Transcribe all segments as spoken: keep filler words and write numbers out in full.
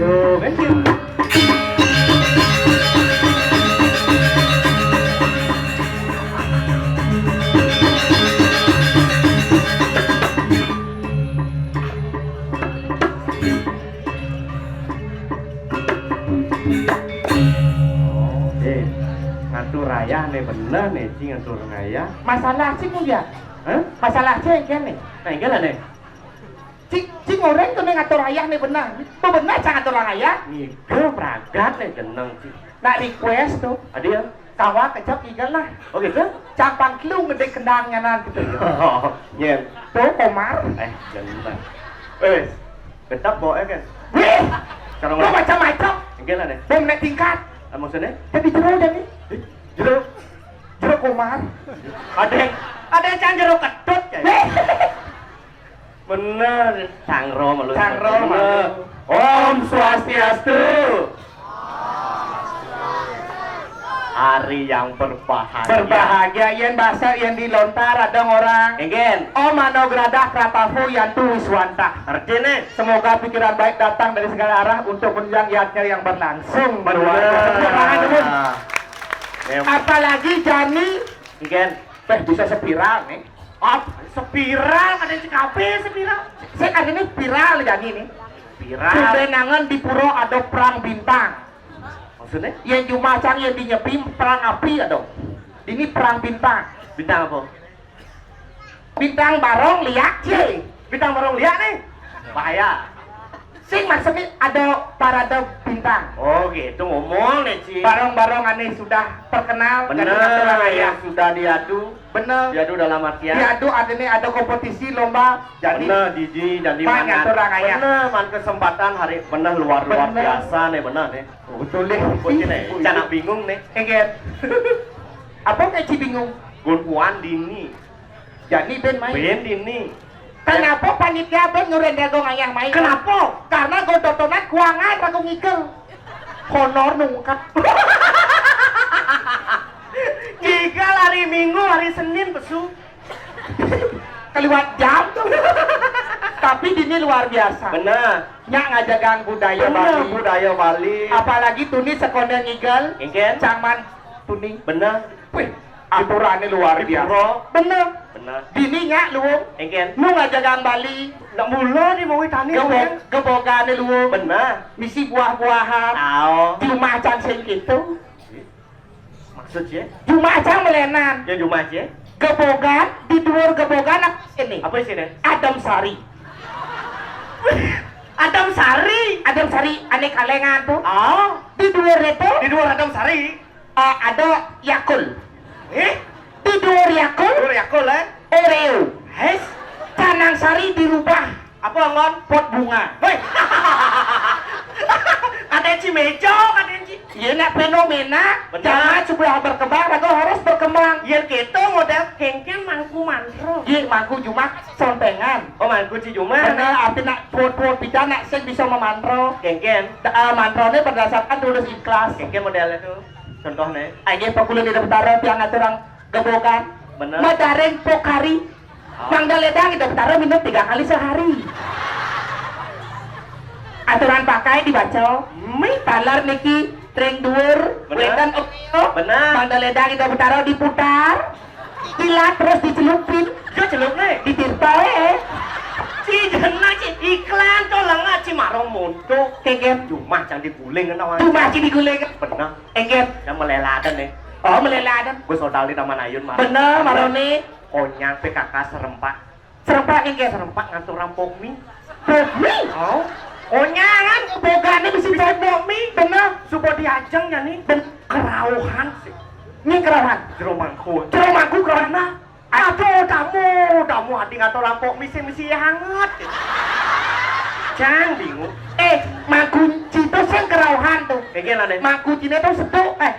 Tuh, kan, Cil? Eh, ngatur rayah nih bener nih, Ci, ngatur rayah. Masalah Ci, Bung, ya? Hah? Masalah Ci, engke nih. Nah, engke lah nih. Ci, Ci, ngoréng tuh nih ngatur rayah nih bener. Bener, Ci, ngatur rayah. Ngigel pragat nih jeneng, Ci. Nak request tuh. Ada ya? Kawa kejep ngigel lah. Oh gitu? Cang pang telu ngedé kendang nyanan gitu. Nyén. Tuh, Komar. Eh, jeneng. Eh, Gedeg bawaké, kan? Wéh! Cara ngomong. Macam-macam. Enggak lah, deh. Bom naik tingkat. Ah, maksudnya? Jadi jero jadi. Ih, jero. Jero Komar. Ada yang, ada yang can jero ketut, ya? Wéh! Bener, cangro malu. Cangro malu. Om Swastiastu. Hari yang berbahagia. Berbahagia, yén basa yén di lontar ada orang. Enggen. Om Manogradah Pratapu Yantu Wiswanta. Artinya? Semoga pikiran baik datang dari segala arah untuk menunjang yadnya yang berlangsung. Benar. Luar biasa. Tepuk tangan dulu. Em. Apalagi jani. Enggen. Péh, bisa spiral nih. Ap, spiral, ada C K P spiral. Saya kan ini spiral jani nih. Spiral. Tumbenangan di pura ada perang bintang. Maksudnya? Yén jumah cang yén di Nyepi perang api ada. Ini perang bintang. Bintang apa? Bintang barong liak, Ci. Bintang barong liak nih. Bahaya. Sing maksudnya ada parade bintang. Oh gitu, ngomong nih, Ci. Barong-barong ané sudah terkenal. Bener, jadi ngatur rayah. Yang sudah diadu. Bener. Diadu dalam artian? Diadu artinya ada kompetisi lomba. Jadi bener, Didi, jadi man ngatur rayah. Bener, man kesempatan hari bener luar, luar biasa nih, bener nih. Oh, betul deh. Bocil nih, canak bingung nih. Enggen. Apa kayak Ci bingung? Gun puan dini. Jani bén main. Bén dini. Kenapa panitia bén nyuruh dago ngayah main? Kenapa? Karena godotonan kuangan ragu ngigel. Honor nungkak. Ngigel hari Minggu, hari Senin pesu. Keliwat jam tuh. Tapi dini luar biasa. Benar. Nyak ngajagang budaya Bali. Benar, budaya Bali. Apalagi tuni sekolah ngigel. Enggen. Cang man tuni. Benar. Wih, aturannya luar biasa. Di pura. Bener. Bener. Dini nyak luung. Enggen. Nu ngajagang Bali. Nak mula di mau tani. Gebog, gebogané luung. Bener. Misi buah-buahan. Ao. Jumah cang sing gitu. Maksud ya? Jumah cang melénan. Ya jumah ya. Gebogan, di duur gebogan apa isiné? Apa isiné? Adem sari. Adem sari. Adem sari ané kaléngan tuh. Oh. Di duur itu. Di duur adem sari. Eh, ada Yakult. Eh? Di duur Yakult. Duur Yakult, eh? Oreo. Hes? Canang sari dirubah. Apa, Ngon? Pot bunga. Hei. Kata Ci Mejo, kata Ci. Iya, nak fenomena. Benar. Zaman sudah berkembang, lagu harus berkembang. Iya, gitu model kéngkén mangku mantra. Iya, mangku jumak sontengan. Oh, mangku Ci Jumak. Bener, arti nak pot-pot pita nak sing bisa memantra. Kéngkén. Da-, eh, mantrané berdasarkan tulus ikhlas. Kéngkén modelnya tuh. Contohnya? Aja pakulun di Betara tiang aturang gebogan. Bener. Madaring Pocari. Oh. Mangda Ledang di Betara minum tiga kali sehari. Aturan pakai dibaca. Mi. Taler niki tring duur. Bener. Wénten Oreo. Bener. Mangda Ledang di Betara diputar. Kilat terus dicelupin. Yo celupné. Ditirta wé. Ci jeneng Ci iklan to lengah Ci marong montok. Kéngkén. Jumah cang diguling ngono waé. Jumah Ci diguling. Bener. Enggen. Yang meleladan nih. Oh, meleladan. Gue sodal di Taman Ayun, Mar. Bener, Maroni. Konyang P K K serempak. Serempak nggih. Serempak ngaturang Pok Mi. Pok Mi? Oh. Oh, nyangan bogane misi Pok Mi. Bener. Suba diajeng jani. Ben-, kerauhan sih. Ni kerauhan. Jero mangku. Jero mangku kerauhan. Aduh, tamu, tamu ati ngaturang Pok Mi sing misi hangat. Jang bingung. Eh, mangku cito sing kerauhan tuh. Kengken aneh. Mangku cine tuh seduk, eh.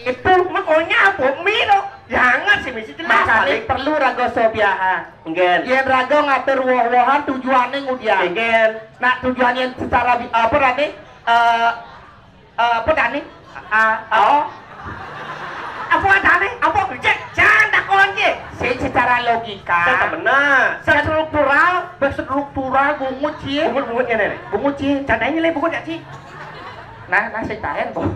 Itu makanya Pok Mi tuh. Ya hangat sih misi jelas. Makane paling perlu raga sobiahan. Kengken. Yen raga ngatur woh-wohan tujuane ngudian. Kengken. Nah, tujuane secara bi-, apa rane? Eh, eh, apa dane? Ah, oh. Apa dane? Apa? Cek, jangan takon ki. Sing secara logika. Cek bener. Struktural, struktural bungut sih. Bungut-bungut ngene nih. Bungut sih. Candane le bungut ya sih. Nah, nah sing tahen kok.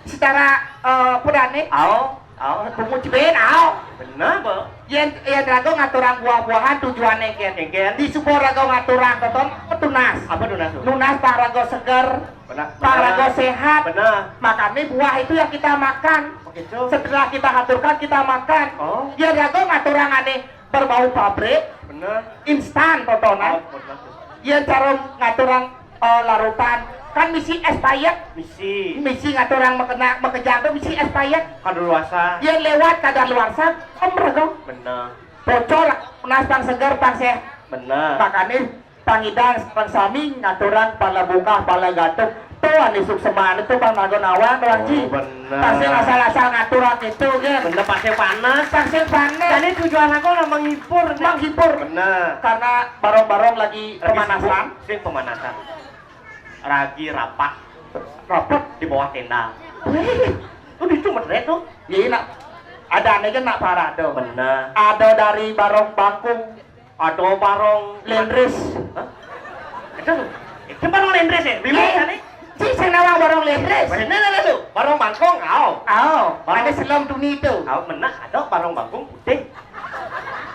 Secara, eh, apa dane? Oh. Oh, bungut sih ben, oh. Bener, Bo. Yen, yen raga ngaturang buah-buahan tujuane, Ken. Kengken. Di suba raga ngaturang, Ken, tunas. Apa tunas tuh? Nunas paraga seger, bener, paraga sehat. Bener. Makanya buah itu yang kita makan. Begitu. Setelah kita aturkan, kita makan. Oh. Yen raga ngaturang ane berbau pabrik, bener, instan totonan. Oh, bener. Yen cara ngaturang, eh, larutan, kan misi es payek. Misi. Misi ngaturang makejang tuh misi es payek. Kadaluarsa. Yen lewat kadaluarsa, om raga. Bener. Bocor, nunas pang seger, pang sehat. Bener. Makane pang idan sareng sami ngaturang pala bungkah, pala gantung. Tuh ane sukseman itu pang raga nawang, Bang Ji. Oh, bener. Pang sing asal-asal ngaturang itu, Ken. Bener, pang sing panas. Pang sing panas. Jadi tujuan aku lah menghibur, nih. Menghibur. Bener. Karena barong-barong lagi pemanasan. Sing pemanasan. Lagi rapat. Rapat? Di bawah tenda. Wih. Tuh, di itu medret tuh. Iya, nak. Ada ane kan nak parade. Bener. Ada dari barong bangkung. Ada barong lendres. Hah? Itu tuh. Itu barong lendres ya? Bingung kan nih? Cik, sing nawang barong lendres. Bener, bener tuh. Barong bangkung, au. Au. Barong ada selom tuni itu. Au, bener. Ada barong bangkung putih.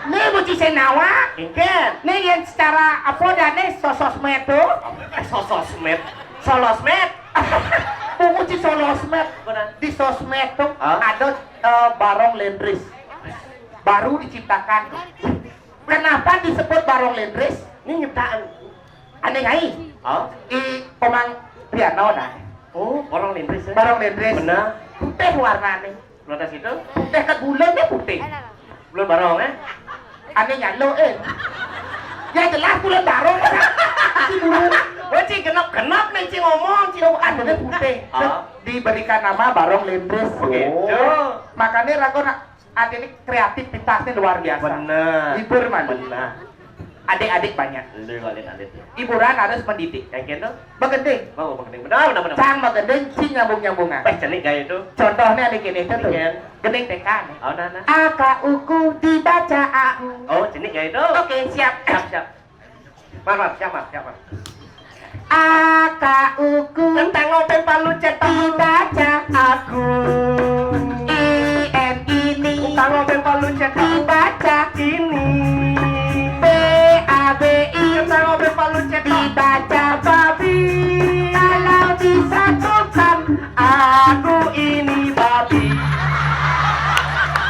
Nih, buci sing nawang. Kengken. Nih, yang secara apa dah nih, sososmed tuh? Eh, sososmed. Solosmed. Bungut sih solosmed. Bener. Di sosmed tuh, hah? Ada, eh, barong lendres. Baru diciptakan tuh. Kenapa disebut barong lendres? Ini nyiptaan. Ane ngai. Oh. I Komang Priano dah. Oh, barong lendres ya? Barong lendres. Bener. Putih warnanya. Protes itu? Putih kat bulan deh putih. Bulan barong, eh? Ane nyalo, eh. Ya jelas bulan barong. Si bulu. Wah, Ci, genap-genap nih, Ci, ngomong, Ci. Tuh, kan, jadi putih. Ah. Diberikan nama barong lendres. Begitu. Makanya ragu nak, ada ini kreativitasnya luar biasa. Bener. Hibur, man. Bener. Adik-adik banyak. Lu alit-alit ya. Hiburan harus mendidik. Kayak gitu. Begending. Oh, begending. Benar, benar, benar. Cang begending, cing nyambung-nyambungan. Eh, cenik gaya itu. Contohnya ada gini, itu tuh. Iya. Gending T K nih. Oh, nah, nah. A K U ku dibaca A U. Oh, cenik gaya itu. Oke, siap. Siap, siap. Mar, mar, siap, mar, siap, mar. A K U ku. Entang open palu cetak. Dibaca aku. I N ini. Entang open palu cetak. Dibaca ini. B A B I. Entang open palu cetak. Dibaca babi. Kalau disatukan, aku ini babi.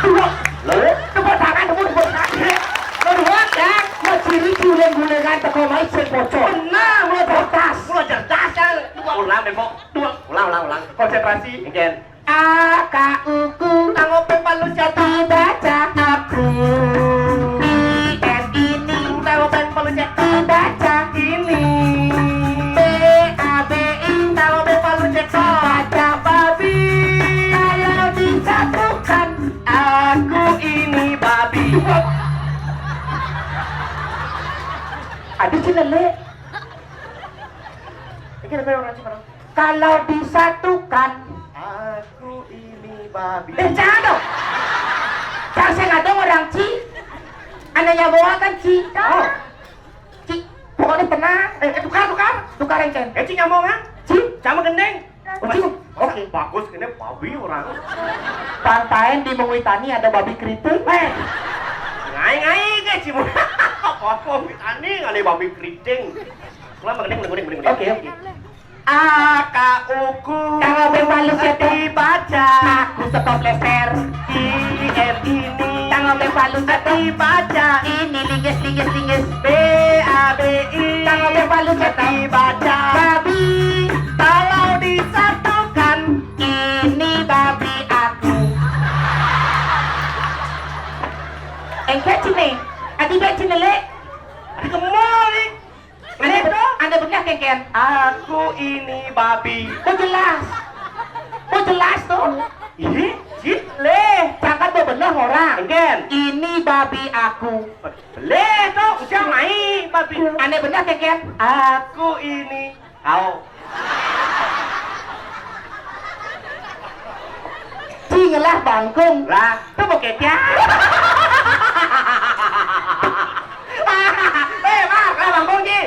Dua. Lo? Tepuk tangan, tepuk, tepuk tangan. Lo dua, ya. Lo ciri guling-gulingan teko mai sing bocor. Benar, mula cerdas. Mula cerdas, ya. Dua. Ulang, Bebo. Dua. Ulang, ulang, ulang. Konsentrasi. Again. A K U ku. Tango ping palu jatuh. Dibaca aku. I N ini. Tango ping palu jatuh. Dibaca ini. B A B I. Tango ping palu jatuh. Dibaca babi. Kalau disatukan, aku ini babi. Aduh, Cinele. Iki lho, orang Cina. Kalau disatukan. Aku ini babi. Eh, jangan dong. Jangan saya nggak dong orang Ci. Anaknya bawa kan Ci. Oh. Ci, pokoknya tenang. Eh, eh, tukar, tukar. Tukar yang Cen. Eh, Ci nyambung, kan? Ci. Sama gendeng. Oh, Ci. Oke. Bagus, ini babi orang. Pantain di Mengwitani ada babi keriting. Eh. Ngai-ngai ke, Ci. Apa Mengwitani, ada babi keriting. Ulang, Bang, mending, mending, mending, mending. Oke, oke. A K U ku. Kalau ping palu satu. Dibaca. Aku stop leser. I N ini. Kalau Oke, palu cakep. Dibaca. Ini linggis, linggis, linggis. B A B I. Tang oke, palu cakep. Dibaca. Babi. Kalau disatukan, ini babi aku. Engke cine. Adi be cine, Le. Adi ke mall, nih. Ane, ane bener, Ken, Ken? Aku ini babi. Oh, jelas. Oh, jelas tuh. Ih, Cik, leh. Cangkat bener orang. Ken. Ini babi aku. Leh tuh, ujang mai babi. Ane bener, Ken, Ken? Aku ini kau. Ci ngelah bangkung. Lah, tuh mau ketiak. Eh, Mak, lah bangkung, Ci.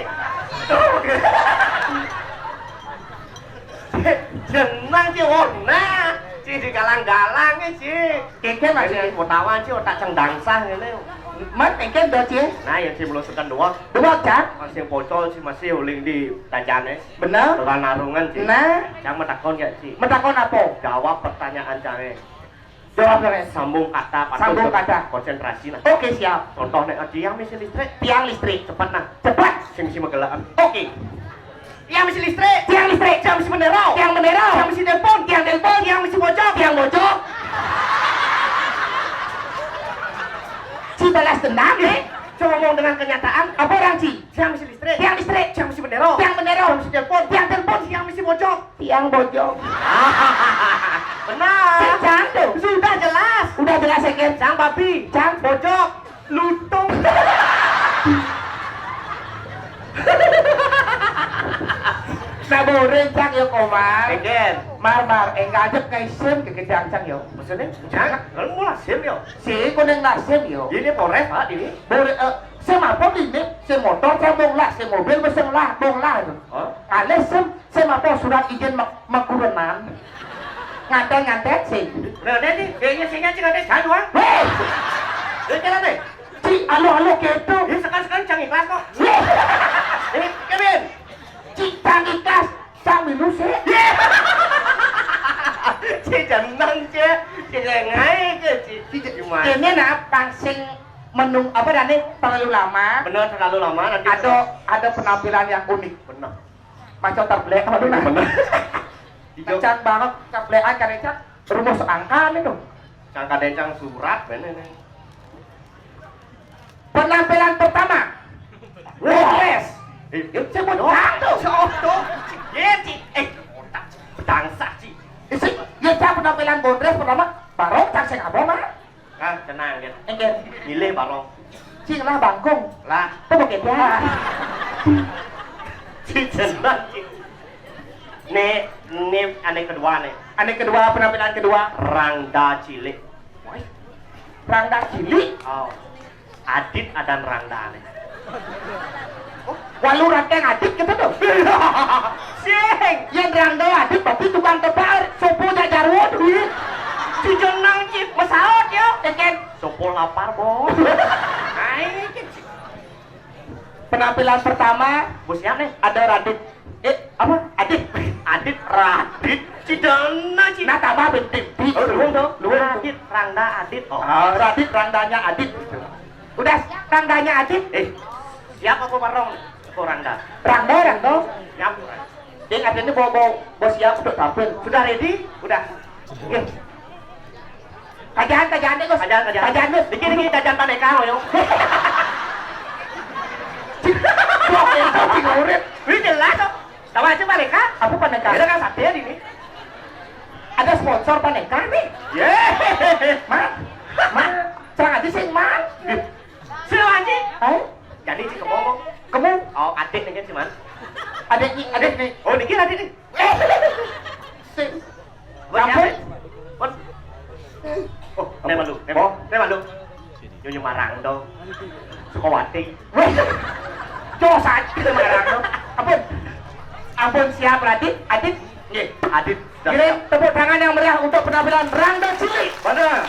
Tuh. Jenang, Ci, oh, nah. Ci digalang-galang, Ci. Kengken, Mas, Ci. Mau tawan, Ci, otak ceng dangsah ngene. Mat, kengken do, Ci. Nah, yang Ci melusukan dua. Dua, Cak. Masih pocol, Ci, masih uling di tajane. Bener. Tukang narungan, Ci. Nah. Cang mau takon ya, Ci? Mau takon apa? Jawab pertanyaan cang, eh. Jawab, Cang, eh. Sambung kata, pantun. Sambung kata. Konsentrasi, nah. Oke, siap. Contoh, nek, tiang misi listrik. Tiang listrik. Cepat, nah. Cepat. Sing misi megelakan. Oke. Tiang misi listrik. Tiang listrik. Tiang misi bendera. Tiang bendera. Tiang misi telepon. Tiang telepon. Tiang misi bojok. Tiang bojok. Ci balas dendam, eh? Coba ngomong dengan kenyataan. Apa orang, Ci? Tiang misi listrik. Tiang listrik. Tiang misi bendera. Tiang bendera. Tiang misi telepon. Tiang telepon. Tiang misi bojok. Tiang bojok. Benar. Cang tuh. Sudah jelas. Udah jelas, ya, Ken? Cang babi. Cang bojok. Lutung. Nah, boleh, Cang, ya, Komar. Egen. Mar, Mar, enggak aja kayak sim, kekejang, Cang, yo. Maksudnya? Cang, lalu mulai sim, yo? Si, kuning lah sim, yo. Ini Polres, Pak, ini. Boleh, eh, sim apa ini? Sim motor, sim bong lah, sim mobil, sim lah, bong lah itu. Oh? Alih sim, sim apa surat izin mek-, mekurenan? Nganten-nganten sih. Udah ada nih, kayaknya sih nyacing ada jalan, Wang. Weh! Dia jalan deh. Ci, alo-alo gitu. Dia sekali-sekali cang ikhlas kok. Weh! Ini, Kevin. Ci, cang ikhlas, cang minus sih. Ci, jangan, Ci. Ci, jangan, Ci. Ci, Ci, gimana? Ini nah, pangsing menung-, apa, dan ini terlalu lama. Bener, terlalu lama, nanti ada, ada penampilan yang unik. Bener. Maco terblek, aduh, nah. Bener. Hijau. Kencang banget, terblek aja, Cang. Rumus angka nih, tuh. Cang kadencang surat, bener, nih. Penampilan pertama. Wah. Yes. Eh, eh, saya mau doang tuh. Sok tuh. Ye, Ci. Eh, otak. Bedangsa, Ci. Isi, ya, Cang, penampilan bondres pertama. Baru Cang sing apa, Mak? Ah, tenang, Ken. Enggak. Milih barong. Cing lah bangkung. Lah. Tuh pakai dia. Ci, tenang, Ci. Nih, nih, ane kedua, nih. Ane kedua, penampilan kedua. Rangda cilik. Woi. Rangda cilik? Oh. Adit adan rangda, nih. Walu ranteng adit gitu tuh. Sing. Yang rangda adit berarti tukang tebak, sopo jak jarwo duit. Cucun nang cip mesaot yo. Eken. Sopo lapar, Bos. Ayo, Cip. Penampilan pertama, bos siap nih. Ada Radit. Eh, apa? Adit. Adit, Radit. Cidana, Cip. Nah, tambah bintik. Oh, luwung tuh. Luwung tuh. Radit, rangda, adit. Oh. Ah, Radit, rangdanya adit. Udah, rangdanya adit. Eh, siap apa barong? Apa rangda? Rangda, rangda. Siap. Ding, artinya bawa, bawa, bawa siap untuk tampil. Sudah ready? Udah. Oke. Kajaan, kajaan deh, Gus. Kajaan, kajaan. Kajaan, Gus. Dikit, dikit, kajaan paneka, yo. Wah, itu sih ngarit. Ini jelas, kok. Tahu aja paneka? Apa paneka? Ada kan sate di ini. Ada sponsor paneka nih. Ye. Mak, mak, serang aja sih, mak. Sing, Haji. Hah? Jadi, Ci, kemu. Kemu? Oh, adik nih, Ci, man. Adik nih, adik nih. Oh, niki adik nih. Eh, sing. Bos, ampun. Ya, Bos. Oh, nih malu. Nih, oh. Nih malu. Nyunyu marang dong. Sukawati. Weh. Jos aja kita marang dong. Ampun. Ampun, siap, Radit. Adit. Nggih, Adit. Kirim tepuk tangan yang meriah untuk penampilan Rangda Cilik. Benar.